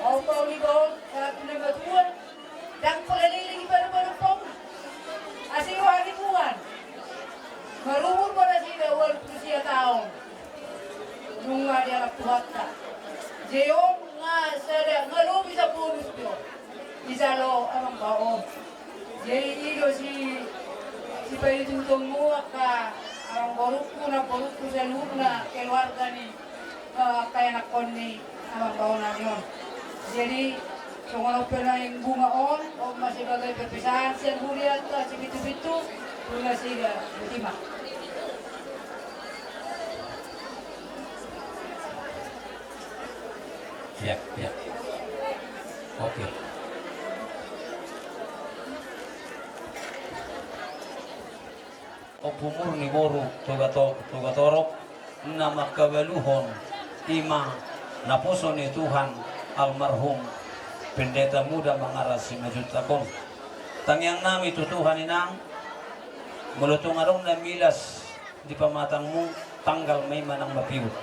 Au pau ni baon, sahat tu na matua. Ndang pola leleng i paru-paru pau. Asa i roha ni Tuhan. Marumur ma nasida ualu pulu sia taon. Nunga dialap Tuhanta. Jadi on nga sada nga lobi sa bonus do. Dijalo amang bao on. Jadi i do si, sipaihutihutmu angka amang borungku, namborungku saluhutna keluarga ni, eh, angka anakkon ni amang bao nami on. Jadi songon on pe naeng bunga on, on ma sebagai perpisahan sian hurianta sipintu-pintu tu nasida. Botima. Siap, siap. Oke. Ompu murni boru Toga to-, Toga Torop, na mangkabaluhon i ma naposo ni Tuhan almarhum Pendeta Muda Mangarang Simanjuntak on. Tangiang nami tu Tuhan inang, molo tung adong na milas di pamatangmu, tanggal ma i manang mapiut.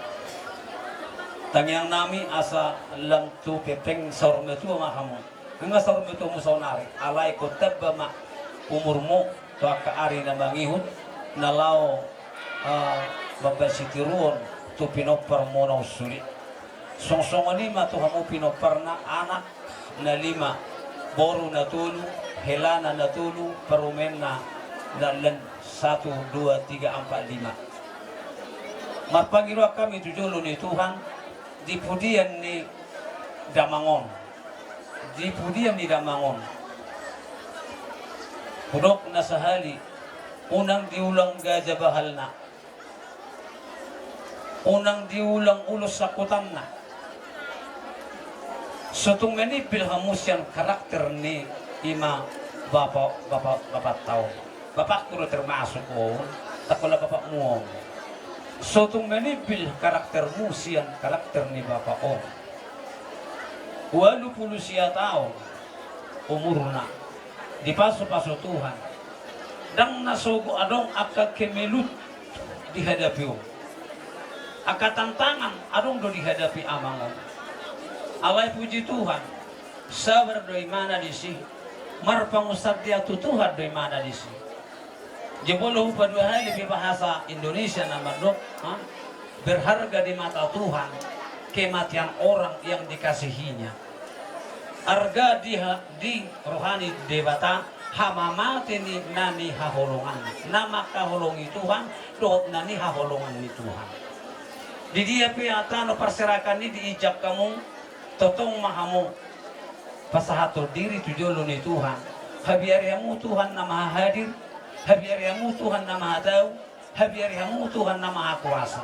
Tangiang nami asa lam tu pepeng saur matua ma hamu. Nunga saur matuamu saonari, alai ingkon tamba ma umurmu tu angka ari na mangihut, na laho, eh, mambahen sitiruon tu pinomparmuna on sude. Songon i ma tu hamu pinomparna, anak na lima, boru na tolu, helana na tolu, parumaenna na, na satu, dua, tiga, ampat, lima. Marpangidoan hami tu jolo ni Tuhan, di pudian ni damang on. Di pudian ni damang on. Hudok na sahali, unang diulang gaja bahalna. Unang diulang ulos sangkutanna. So tung menimbil hamu sian karakter ni i ma bapa, bapa, bapanta on. Bapakku do termasuk on, ndang pola bapakmu on. So tung menimbil karaktermu sian karakter ni bapa on. Ualu pulu sia taon umurna, dipasupasu Tuhan. Ndang na sogo adong angka kemelut dihadapi on. Angka tantangan adong do dihadapi amang on. Alai puji Tuhan, sabar do imana disi, marpangunsandean tu Tuhan do imana disi. Jolo hupaduahali pe bahasa Indonesia na mandok, ha? Berharga di mata Tuhan kematian orang yang dikasihinya. Arga di ha-, di roha ni Debata hamamate ni na nihaholonganna. Na mangkaholongi Tuhan dohot na nihaholongan ni Tuhan. Di dia pe tano parserahan i diinjak hamu, tongtong ma hamu pasahathon diri tu jolo ni Tuhan. Habiari hamu Tuhan na maha hadir, habiari hamu Tuhan na maha tau, habiari hamu Tuhan na maha kuasa.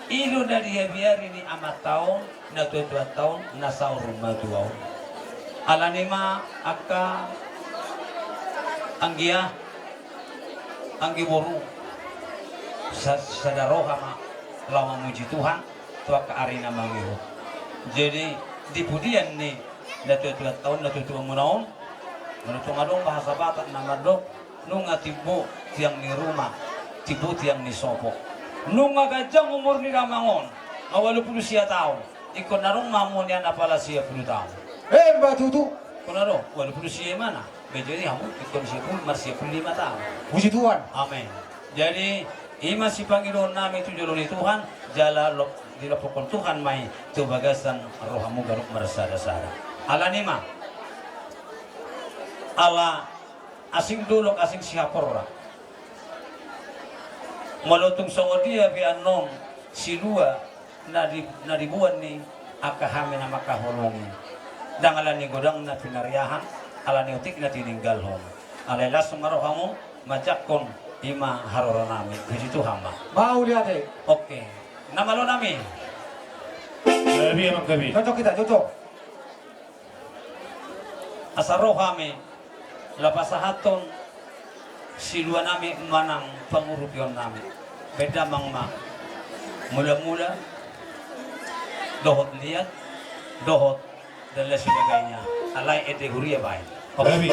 I do na dihabiari ni amanta on, natuatuanta on, na saur matua on. Alani ma angka anggia, anggi boru, sa-, sada roha ma laho mamuji Tuhan tu angka ari na mangihut. Jadi di pudian ni natuatuanta on, natuatuamuna on, molo tung adong bahasa Batak na mandok, nunga timbo tiang ni ruma, timbo tiang ni sopo. Nunga ganjang umur ni damang on, nga ualu pulu sia taon. Ingkon adong ma hamu nian apala sia pulu taon. Emma tutu. Ingkon adong ualu pulu sia imana. Jadi hamu ingkon sia pulu, marsia pulu lima taon. Puji Tuhan. Amen. Jadi i ma sipangidoon nami tu jolo ni Tuhan, jala lo-, dilompokhon Tuhan ma i tu bagasan rohamu ganup marsadasada. Alani ma, ala asing dolok asing sihaporang. Molo tung songon dia pe annon silua na di, na diboan ni angka hami na mangkaholongi. Ndang alani godangna pinariahan, alani otik na tininggalhon. Alai las ma rohamu manjangkon Ima haroro nami, puji Tuhan ma. Mauliate. Oke. Na malo nami. Gabe, Amang, gabe. Cocok hita, cocok. Asa ro hami laho pasahathon silua nami manang pangurupion nami. Baen damang ma mula-mula dohot liat dohot dan lain sebagainya. Alai ende huria baen. Oke. Gabe.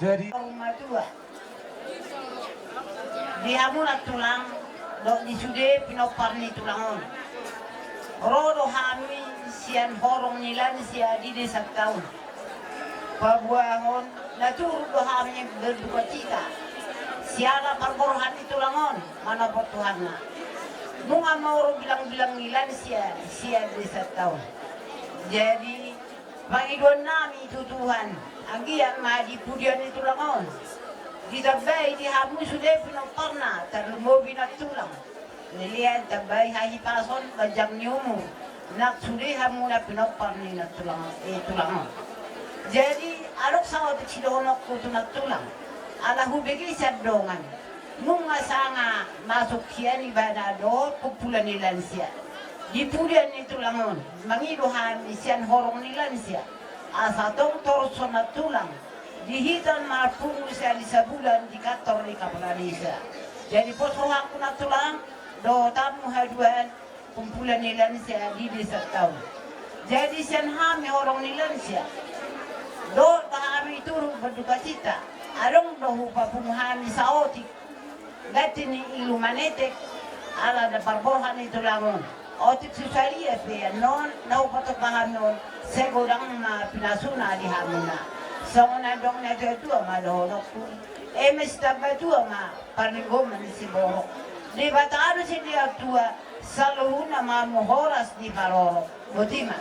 Jadi, rumah tua. Di hamu nantulang, dohot di sude pinompar ni tulang on. Ro do hami sian horong ni lansia di desa ta on. Paboahon, na turut do hami berdukacita. Siala parborhat ni tulang on, manopot Tuhanna. Nunga mauro bilang-bilang ni lansia sian desa ta on. Jadi, pangidoan nami tu Tuhan, anggiat ma di pudian ni tulang on ditambai di hamu sude pinomparna, tarlumobi nantulang. Lelean, tambai hahipason, panjang ni umur, nang sude hamu na pinompar ni nantulang, eh, tulang on. Jadi, adong saotik sidohononku tu nantulang, ala hubege sian dongan. Nunga sanga masuk hian ibana dohot kumpulan ni lansia di pudian ni tulang on, mangido hami sian horong ni lansia, asa tong torus nantulang di hita marpungu sehari sabulan di kantor ni kapala desa. Jadi pos rohangku nantulang dohot hamu haduan kumpulan ni lansia di desa ta on. Jadi sian hami horong ni lansia dohot hami turut berdukacita, adong do hupapungu hami saotik ganti ni ilu manetek ala na parborhat ni tulang on. Otik si Salia pe annon na hupatupa hami on, sai godang ma pinasuna di hamuna. Songon na nidok ni natuatua ma dohononku, eme sitamba tua ma parlinggoman ni siborok. Debata do sitio tua, saluhutna ma hamu horas diparorot. Boti ma.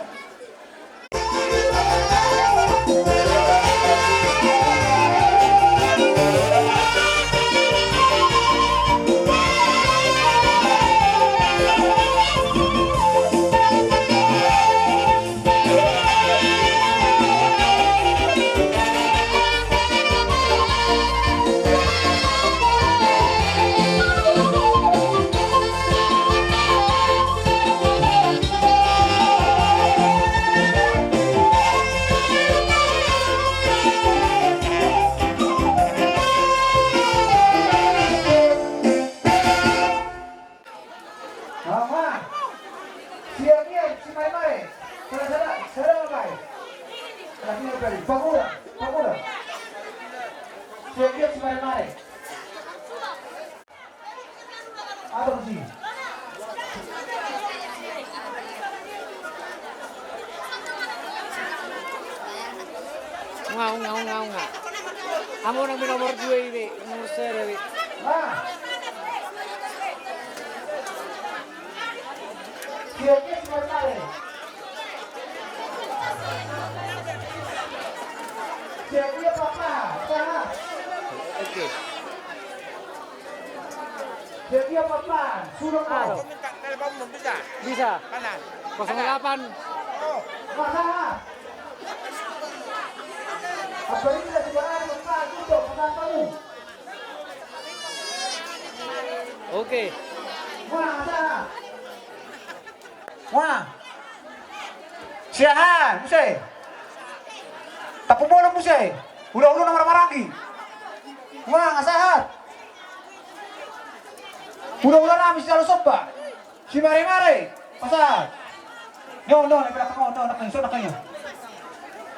Mama, siap-siap, si Mai-Mai. Salah, salah, salah, Mai. Salah, salah, Mai. Pangula, pangula. Siap-siap, si Mai-Mai. Apa sih? Nga, nga, nga, nga. Hamu nang nomor dua i be, nomor sada be. Nah. Dia, dia sebentar. Dia, dia papa, papa. Oke. Jadi apa, Pak? Suruh, Pak. Halo. Minta teleponmu, bisa? Bisa. Mana? Kosong delapan. Oh. Mana? Apa ini sudah ada, Pak? Itu, kenapa lu? Oke. Mana? Wah. Siahaan, muse. Tampubolon muse. Hulahula na marhahamaranggi. Nga, nga sahat. Hulahula nami sijalo somba. Simaremare. Pasahat. Nyo, nyo, na belakang, nyo, nyo, nyo, nyo.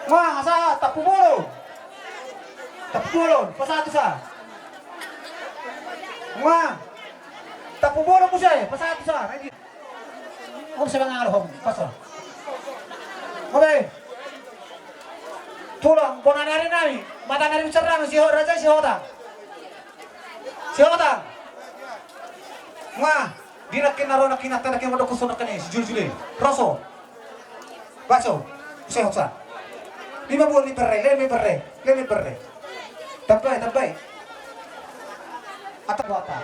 Nga, nga sahat. Tampubolon. Tampubolon. Pasahat tusa. Nga. Tampubolon muse. Pasahat tusa. Ready. Om semangat hom, paso. Oke. Tulang, bona ni ari nami, mata ni ari bicara nami, si Ho-, Raja Sihotang. Sihotang. Nga, di nangkin na ro nangkin na tanda ke madokon so nangkin i, si jule-jule. Roso. Baso. Sihotang. Lima bulan ni bere, lima bere, lima bere. Tambai, tambai. Atau buat apa?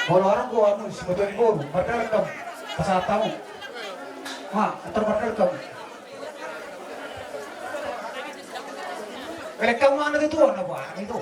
Kalau orang gua anu, sebetulnya gua, mardalkam, pasahat tamu. Ma, atur mardalkam. Kalau kamu anak itu, anak buah, anak itu.